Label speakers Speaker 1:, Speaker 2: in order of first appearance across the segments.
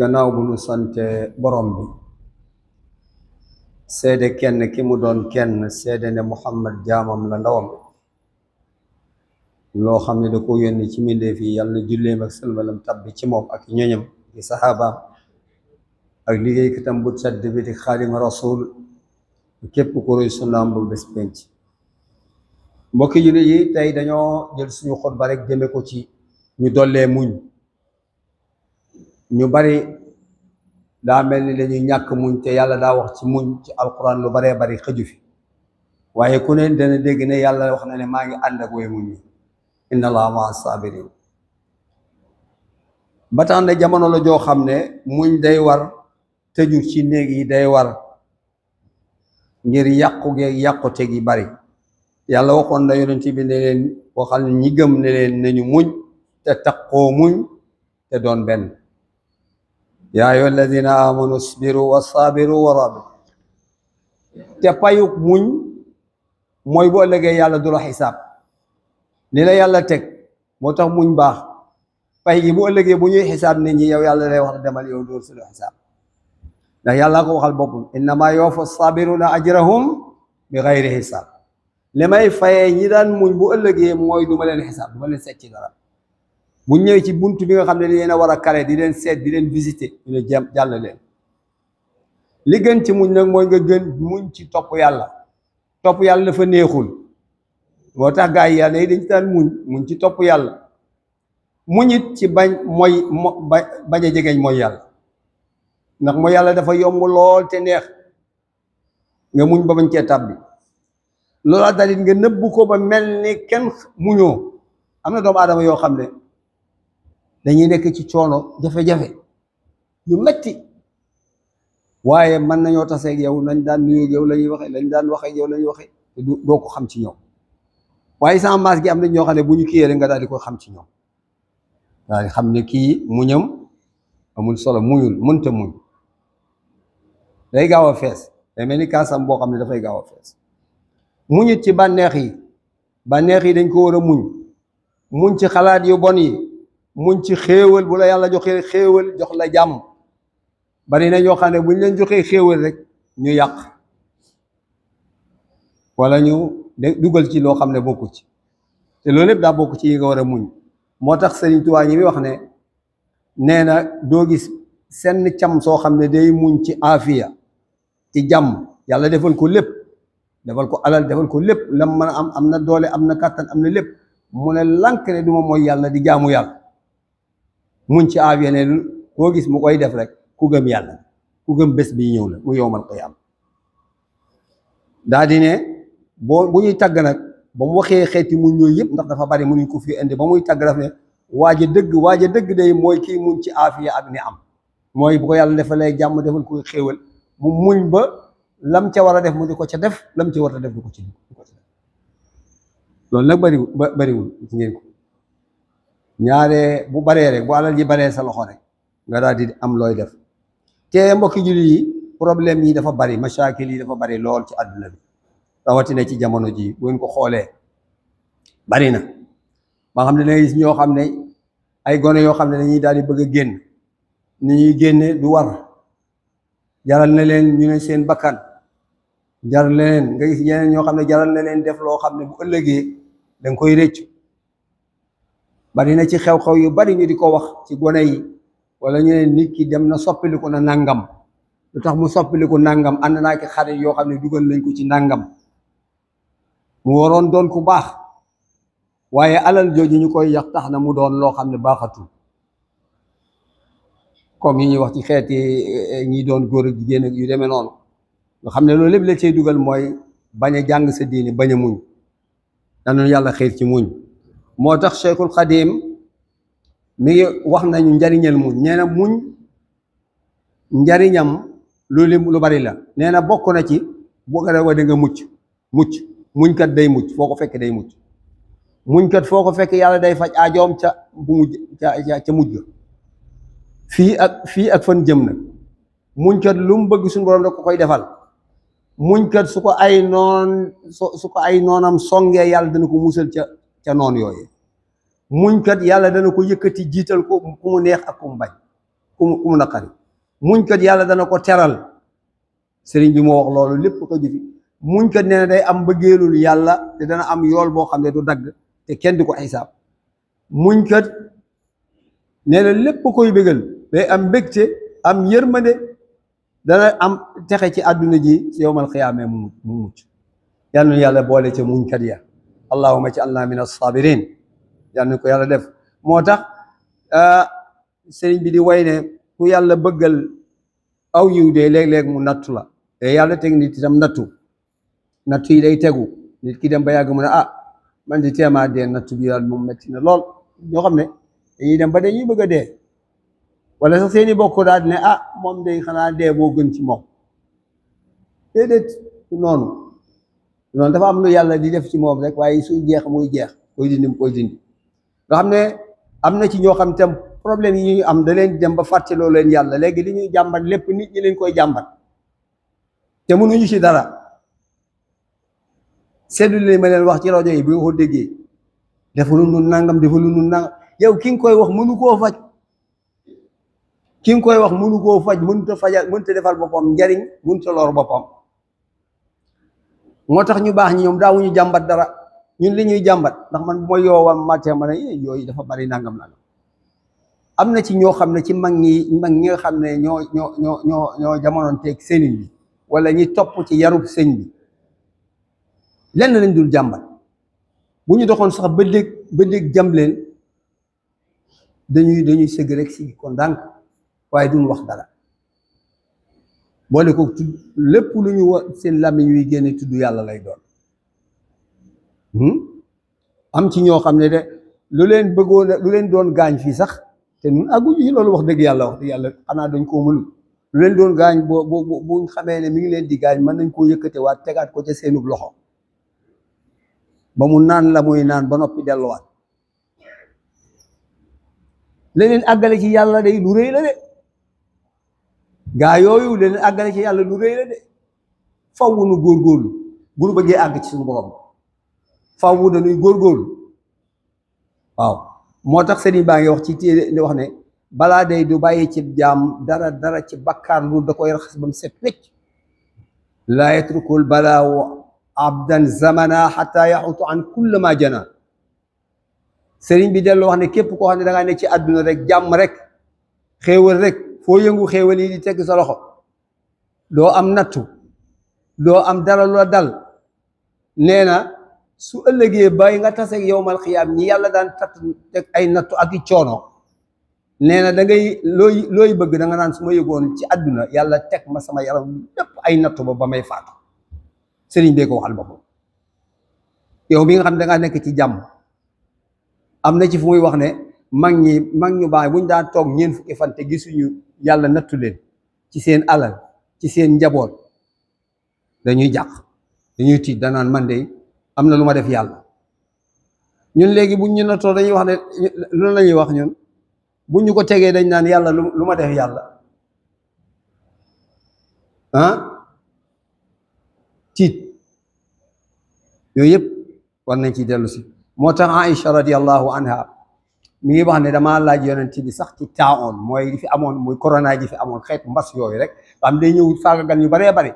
Speaker 1: gannaaw bu nu sante borom bi seede kenn ki mu doon kenn seede ne Muhammad jaamam la ndawam loo xam ne da ko yónni ci mbindeef yi yàlla na julleem ak sëlmalam tabbi ci moom ak ñoñam di saxaabaam ak liggéeykatam bu tedd bi di xaadima rasul képp ku roy sunnaam bu bés penc mbokki jullit yi tey dañoo jël suñu xutba rek jëme ko ci ñu dollee muñ. ñu bari daa mel ni dañuy ñàkk muñ te yàlla daa wax ci muñ ci alquran lu baree bari xëju fi waaye ku ne dana dégg ne yàlla wax na ne maa ngi ànd ak way muñ ñi inna allaha maa sabirin ba tax na jamono la joo xam ne muñ day war tëju ci néeg yi day war ngir yàqute gi bari yàlla waxoon na yonent bi ne leen waxal ñi gëm ne leen nañu muñ te taqoo muñ te doon benn yaa ayyuha alladina amanu isbiru wa sabiru wa rabitu te payuk muñ mooy bu ëllëgee yàlla du la xisaab li la yàlla teg moo tax muñ baax pay gi bu ëllëgee bu ñuy xisaab nit ñi yow yàlla lay wax demal yow dóor suñu xisaab ndax yàlla ko waxal boppam innama yuwaffa sabiruna ajrahum bi gayri xisaab li may fayee ñi daan muñ bu ëllëgee mooy du ma leen xisaab du ma leen seet ci dara bu ñëwee ci buntu bi nga xam ne li leen a war a kare di leen seet di leen visiter ñu ne jàll leen li gën ci muñ nag mooy nga gën muñ ci topp yàlla dafa neexul moo tax gaa yi yàlla yi dañ daan muñ ci topp yàlla muñit ci bañ a jegeñ mooy yàlla ndax mooy yàlla dafa yomb lool te neex nga muñ ba bañ cee tàbbi loola dalit nga nëbbu ko ba mel ni kenn muñoo am na doomu aadama yoo xam ne dañuy nekk ci coono jafe-jafe yu metti waaye mën nañoo taseeg yow nañ daan nuyoo yow la ñuy waxe lañ daan waxe yow la ñuy waxe te doo ko xam ci ñoom waaye sama maas gi am nañ ñoo xam ne bu ñu kiyee rek nga daal di ko xam ci ñoom daal di xam ne kii muñam amul solo mënta muñ day gaaw a fees day mel ni kaasam boo xam ne dafay gaaw a fees muñit ci bànneex yi dañ ko war a muñ ci xalaat yu bon yi muñ ci xéewal bu la yàlla joxee xéewal jox la jàmm bari na ñoo xam ne bu ñu leen joxee xéewal rek ñu yàq wala ñu dugal ci loo xam ne bokku ci te loolu lépp daa bokk ci yi nga war a muñ moo tax Sëriñ Tuubaa ñi mi wax ne nee na doo gis senn cam soo xam ne day muñ ci aafiya ci jàmm yàlla defal ko lépp defal ko alal defal ko lépp lam mën a am na doole am na kàttan am na lépp mu ne lànk ne duma mooy yàlla di jaamu yàlla muñ ci aafiya ne koo gis mu koy def rek ku gëm yàlla ku gëm bés bi ñëw la mu yowmal qiyaama daa di ne bu ñuy tagg nag ba mu waxee xeeti muñ yooyu yëpp ndax dafa bari mënuñ ko fi indi ba muy tagg daf ne waaja dëgg day mooy kii muñ ci aafiya ak ni am mooy bu ko yàlla defalee jàmm defal koy xéewal mu muñ ba lam ca war a def mu di ko ca def lam ca war a def du ko ci def loolu nag bariwul ci ngeen ko ñaare bu baree rek bu alal ji baree sa loxo rek nga daal di am looy def te mbokki jullit yi problème yi dafa bari masaakil yi dafa bari lool ci àdduna bi rawatina ci jamono ji bu ngeen ko xoolee bari na ba xam ne dangay gis ñoo xam ne ay gone yoo xam ne dañuy daal di bëgg a génn ni ñuy génne du war jaral na leen ñu ne seen bakkan jaral na leen nga gis ñeneen ñoo xam ne jaral na leen def loo xam ne bu ëllëgee danga koy réccu bari na ci xew-xew yu bari ñu di ko wax ci gone yi wala ñu ne nit ki dem na soppiliku na nangam lu tax mu soppiliku nangam ànd naa ki xarit yoo xam ne dugal nañ ko ci nangam mu waroon doon ku baax waaye alal jooju ñu koy yax tax na mu doon loo xam ne baaxatul comme yi ñuy wax ci xeeti ñi doon góor ak jigéen ak yu demee noonu nga xam ne loolu lépp la cay dugal mooy bañ a jàng sa diini bañ a muñ danoonu yàlla xiir ci muñ moo tax Cheikhul Xadim mi ngi wax nañu njariñal muñ nee na muñ njariñam lu bari la nee na bokk na ci boo ko defee da nga muñkat day mucc foo ko fekk day mucc muñkat foo ko fekk yàlla day faj aajoom ca mujj fii ak fan jëm nag muñkat lu mu bëgg suñu borom da ko koy defal muñkat su ko ay noonam songee yàlla dana ko musal ca noon yooyu muñkat yàlla dana ko yëkkati jiital ko ku mu neex ak ku mu bañ ku ku mu naqari muñkat yàlla dana ko teral sëriñ bi moo wax loolu lépp ko jëfi muñkat nee na day am bëggeelul yàlla te dana am yool boo xam ne du dagg te kenn du ko xisaab muñkat nee na lépp koy bëggal day am mbégte am yërmande dana am texe ci àdduna ji ci yowmal xiyaame mu mucc yal na yàlla boole ca muñkat ya allahumma ij'alna min as-sabirin yal na ko yàlla def moo tax sëriñ bi di way ne ku yàlla bëggal aw yiw de léeg-léeg mu nattu la te yàlla teg nit itam nattu yi day tegu nit ki dem ba yàgg mu ne man di teemaa dee nattu bi daal moom metti na lool ñoo xam ne dañuy dem ba dañuy bëgg a dee wala sax seeni bokk daal ne moom day xanaa dee moo gën ci moom déedéet noonu dafa am lu yàlla di def ci moom rek waaye suy jeex muy jeex koy dindi nga xam ne am na ci ñoo xam tam problème yi ñu am da leen dem ba fàtteloo leen yàlla léegi li ñuy jàmbat lépp nit ñi leen koy jàmbat te mënuñu ci dara seddu leen ma leen wax ci rajo yi bi nga ko déggee defalu nu nangam yow ki nga koy wax mënu koo faj mënut a fajal mënut a defal boppam njariñ mënut a lor boppam moo tax ñu baax ñi ñoom daawuñu jàmbat dara ñun li ñuy jàmbat ndax man mooy yoowam matin ma ne yooyu dafa bari nangam am na ci ñoo xam ne ci mag ñi nga xam ne ñoo jamonoon teeg sëriñ bi wala ñi topp ci yarub sëñ bi lenn lañ dul jàmbat bu ñu doxoon sax ba dégg jam leen dañuy sëgg rek si ko ndànk waaye duñ wax dara boole ko tudd lépp lu ñu seen làmmiñ yuy génne tudd yàlla lay doon am ci ñoo xam ne de lu leen doon gaañ fii sax te ñun àgguñu ci loolu wax dëgg yàlla xanaa dañ koo mënul lu leen doon gaañ buñ xamee ne mi ngi leen di gaañ mën nañ koo yëkkate waat tegaat ko ca seenub loxo ba mu naan la muy naan ba noppi delluwaat leneen àggale ci yàlla day lu rëy la de gaa yooyu leneen àggale ci yàlla lu rëy la de faw nu góorgóorlu bu nu bëggee àgg ci suñu borom faw dañuy góorgóorlu waaw moo tax sëriñ baa ngi wax ci téere di wax ne balaa day du bàyyi ci jaam dara ci bakkaar lu da koy raxas ba mu set wecc laa yatrukul balaa abdan zamana xata yaxutu an kulle ma jana sëriñ bi dellu wax ne képp koo xam ne da ngaa ne ci àdduna rek jàmm rek xéewal rek foo yëngu xéewal yi di tegg sa loxo doo am nattu doo am dara lu la dal nee na su ëllëgee bàyyi nga taseeg yowmal xiyaam ñi yàlla daan teg ay nattu ak i coono nee na da ngay looy bëgg da nga naan su ma yëgoon ci àdduna yàlla teg ma sama yaram lépp ay nattu ba may faatu sëriñ bee ko waxal boppam yow bi nga xam ne da ngaa nekk ci jàmm am na ci fu muy wax ne mag ñu baax buñ daan toog ñeent fukki fan te gisuñu yàlla nattu leen ci seen alal ci seen njaboot dañuy jàq dañuy tiit danaan man de am na lu ma def yàlla ñun léegi buñ ñu nattoo dañuy wax ne loolu la ñuy wax ñun buñ ñu ko tegee dañ naan yàlla lu ma def yàlla tiit yooyu yëpp war nañ ci dellu si moo tax Aïcha radiallahu anha mi ngi wax ne damaa laaj yonent bi sax ci taaoon mooy li fi amoon muy corona ji fi amoon xeetu mbas yooyu rek am day ñëw faagagal ñu baree bari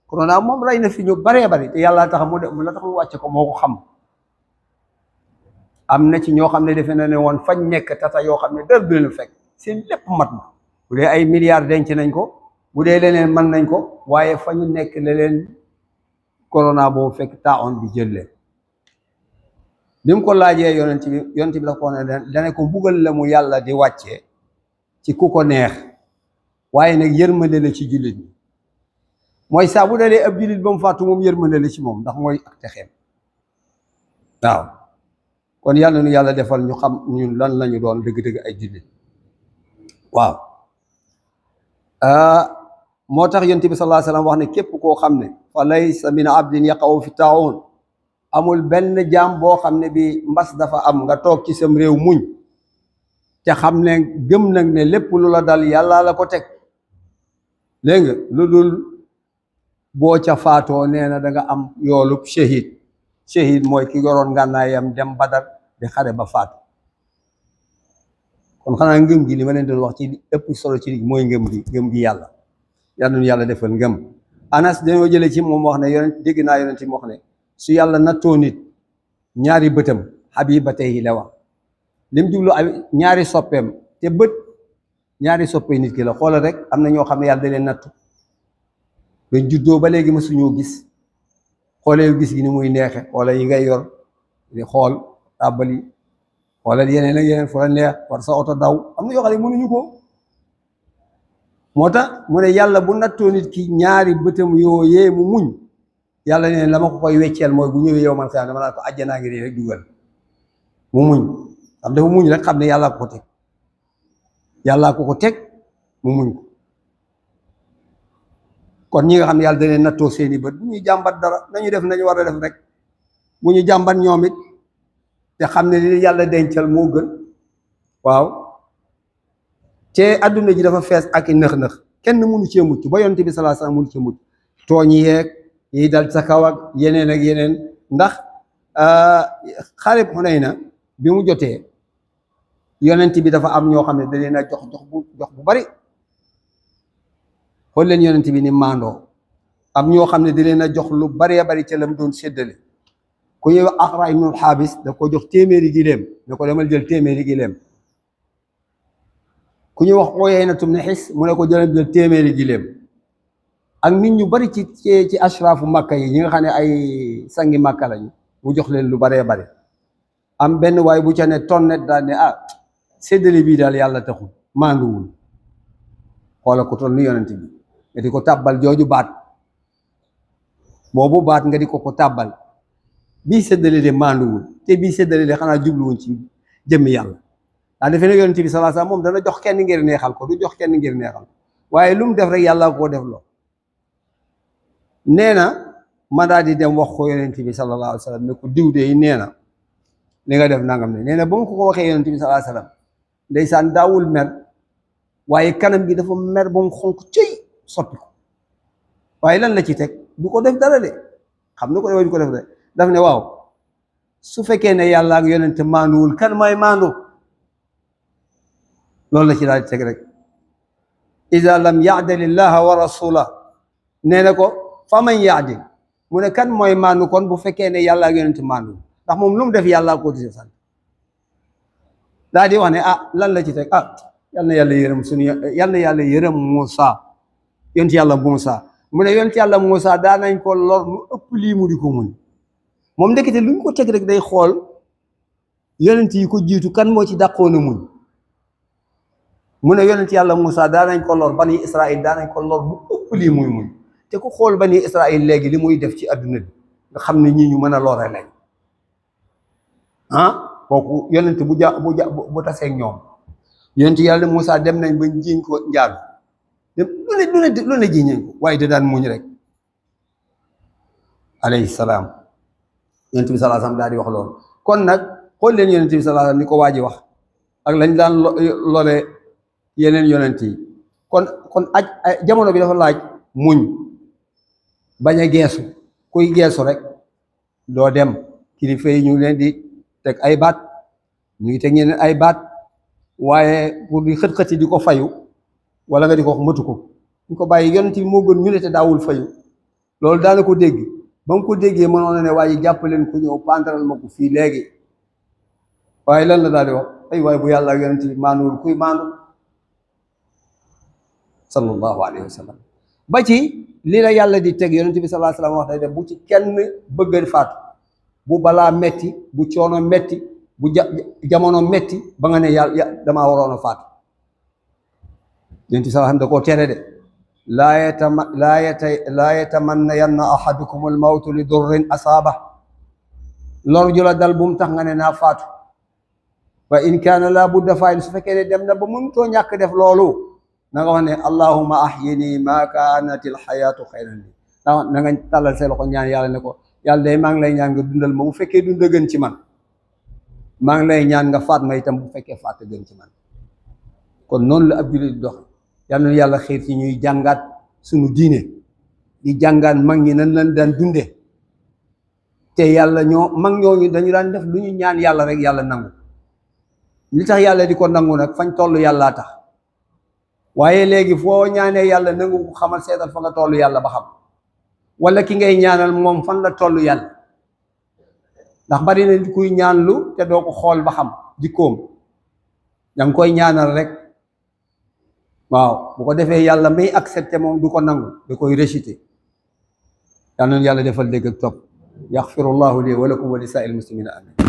Speaker 1: corona moom rey na fi ñu baree bari te yàlla tax mu la tax mu wàcce ko moo ko xam am na ci ñoo xam ne defe na ne woon fañ nekk tata yoo xam ne dara du leen fekk seen lépp mat na bu dee ay milliards denc nañ ko bu dee leneen mën nañ ko waaye fa ñu nekk leen corona boobu fekk taaoon bi jël leen bi mu ko laajee yonent bi la ko ne dane ko mbugal la mu yàlla di wàccee ci ku ko neex waaye nag yërmande la ci jullit ñi mooy saa bu dalee ab jullit ba mu fàttu moom yërmande la ci moom ndax mooy ak texeem waaw kon yàlla nu yàlla defal ñu xam ñun lan lañu doon dëgg-dëgg ay jullit waaw moo tax yonent bi sallallahu alayhi wasallam wax ne képp koo xam ne fa laysa min abdin yaqaw fi taawun amul benn jaam boo xam ne bi mbas dafa am nga toog ci sam réew muñ te xam ne gëm nag ne lépp lu la dal yàlla la ko teg dégg nga lu dul boo ca faatoo nee na da nga am yoolub shahid mooy ki yoroon ngànnaayam dem Badar di xare ba faatu kon xanaa ngëm gi li ma leen doon wax ci li ëpp solo ci li mooy ngëm gi yàlla yàlla nu yàlla defal ngëm. Anas dañoo jëlee ci moom wax ne yonent dégg naa yonent ci mu wax ne su yàlla nattoo nit ñaari bëtam habibatayhi la wax lim jublu ay ñaari soppeem te bët ñaari soppee nit ki la xoolal rek am na ñoo xam ne yàlla da leen nattu dañ juddoo ba léegi mësuñoo gis xoolee gis gi ni muy neexe wala yi ngay yor di xool tàbbali xoolal yeneen ak yeneen fu la neex war sa oto daw am na yoo xam ne mënuñu ko moo tax mu ne yàlla bu nattoo nit ki ñaari bëtam yooyee mu muñ yàlla ne la ma ko koy wecceel mooy bu ñëwee yow man xëy dama naan ko àjjanaa ngi nii rek dugal mu muñ xam dafa muñ rek xam ne yàllaa ko ko teg yàllaa ko ko teg mu muñ ko kon ñi nga xam ne yàlla da leen nattoo seeni bët bu ñuy jàmbat dara nañu def nañu war a def rek bu ñu jàmbat ñoom it te xam ne li yàlla dencal moo gën waaw te adduna ji dafa fees ak i nëx-nëx kenn mënu cee mucc ba yonent bi sallallahu alayhi wasallam mënu cee mucc tooñ yeeg yi dal sa kaw ak yeneen ndax xareb Xunayna bi mu jotee yonent bi dafa am ñoo xam ne da leen a jox bu bari xool leen yonent bi ni maandoo am ñoo xam ne da leen a jox lu baree bari ca lam doon séddale ku ñuy wax Aqra ibnul Xaabis da ko jox téeméeri giléem ne ko demal jël téeméeri giléem ku ñuy wax Uyayna ibn His mu ne ko jël téeméeri giléem ak nit ñu bari ci ashraafu Makka yi ñi nga xam ne ay sangi Makka lañu mu jox leen lu baree bari am benn waay bu ca ne tonnet daal ne séddale bii daal yàlla taxul maanduwul xoola ko toll ni yonent bi nga di ko tàbbal jooju baat boobu baat nga di ko tàbbal bii séddale de maanduwul te bii séddale de xanaa jubluwuñ ci jëmmi yàlla daa defee ne yonent bi sallallahu alayhi wasallam moom dana jox kenn ngir neexal ko du jox kenn ngir neexal waaye lu mu def rek yàlla koo def loo nee na ma daal di dem wax ko yonent bi sallallahu alayhi wasallam ne ko diw de nee na li nga def nangam ne nee na ba mu ko waxee yonent bi sallallahu alayhi wasallam ndeysaan daawul mer waaye kanam gi dafa mer ba mu xonk cëy soppi ko waaye lan la ci teg du ko def dara de xam na ko du ko def de daf ne waaw su fekkee ne yàlla ak yonent maanduwul kan may maandu loolu la ci daal di teg rek iza lam yaadilillaha wa rasula nee na ko fa man yaadil mu ne kan mooy maandu kon bu fekkee ne yàlla ak yonent maanduwul ndax moom lu mu def yàlla ko di sant daa di wax ne lan la ci teg yal na yàlla yërëm yal na yàlla yërëm Muusa yonent yàlla Muusa mu ne yonent yàlla Muusa daa nañ ko lor lu ëpp lii mu di ko muñ moom ndekete lu ñu ko teg rek day xool yonent yi ko jiitu kan moo ci dàqoon a muñ mu ne yonent yàlla Muusa daa nañ ko lor bani Israil daa nañ ko lor lu ëpp lii muy muñ te ku xool bani Israil léegi li muy def ci adduna bi nga xam ne ñii ñu mën a lore lañ kooku yonent bu taseeg ñoom yonent yàlla Muusa dem nañ ba jiiñ ko njaalu lu ne jiiñ nañ ko waaye da daan muñ rek alayhi salaam yonent bi sallallahu alayhi wasallam daal di wax loolu kon nag xool leen yonent bi sallallahu alayhi wasallam ni ko waa ji wax ak lañ daan lole yeneen yonent yi kon jamono bi dafa laaj muñ bañ a geesu kuy geesu rek doo dem kilifa yi ñu ngi leen di teg ay baat ñu ngi teg ñeneen ay baat waaye pour di xët-xëti di ko fayu wala nga di ko wax matu ko ñu ko bàyyi yonent bi moo gën ñu ne te daawul fayu loolu daana ko dégg ba mu ko déggee mënoon na ne waaye jàpp leen ku ñëw pantaral ma ko fii léegi waaye lan la daal di wax ay waaye bu yàlla ak yonent bi maanuwul kuy maandu sallallahu alayhi wa sallam ba ci li la yàlla di teg yonent bi sallallahu alayhi wa sallam wax day def bu ci kenn bëgg faatu bu balaa metti bu coono metti bu jamono metti ba nga ne yàlla damaa waroon a faatu yonent bi sallallahu alayhi wa sallam da koo tere de laa yatamannayanna ahadukum al mawtu li durrin asaaba lor ju la dal bu mu tax nga ne naa faatu wa in kaana laa budda faa'il su fekkee ne dem na ba mënutoo ñàkk def loolu na nga wax ne allahumma ahyini ma kaanatil hayaatu xayran li na nga tàllal say loxo ñaan yàlla ne ko yàlla day maa ngi lay ñaan nga dundal ma bu fekkee dund gën ci man maa ngi lay ñaan nga faat ma itam bu fekkee faat gën ci man kon noonu la ab jullit di dox yal na yàlla xiir ci ñuy jàngaat suñu diine di jàngaat mag ñi nan lañ daan dunde te yàlla mag ñooñu dañu daan def lu ñu ñaan yàlla rek yàlla nangu li tax yàlla di ko nangu nag fañ toll yàllaa tax waaye léegi foo ñaanee yàlla nangu ko xamal seetal fa nga toll yàlla ba xam wala ki ngay ñaanal moom fan la toll yàlla ndax bari na kuy ñaanlu te doo ko xool ba xam jikkoom danga koy ñaanal rek waaw bu ko defee yàlla may accepté moom du ko nangu da koy rejeté yal na yàlla defal dégg ak topp yaxfirullahu li wa lakum wa li saa'il muslimina amin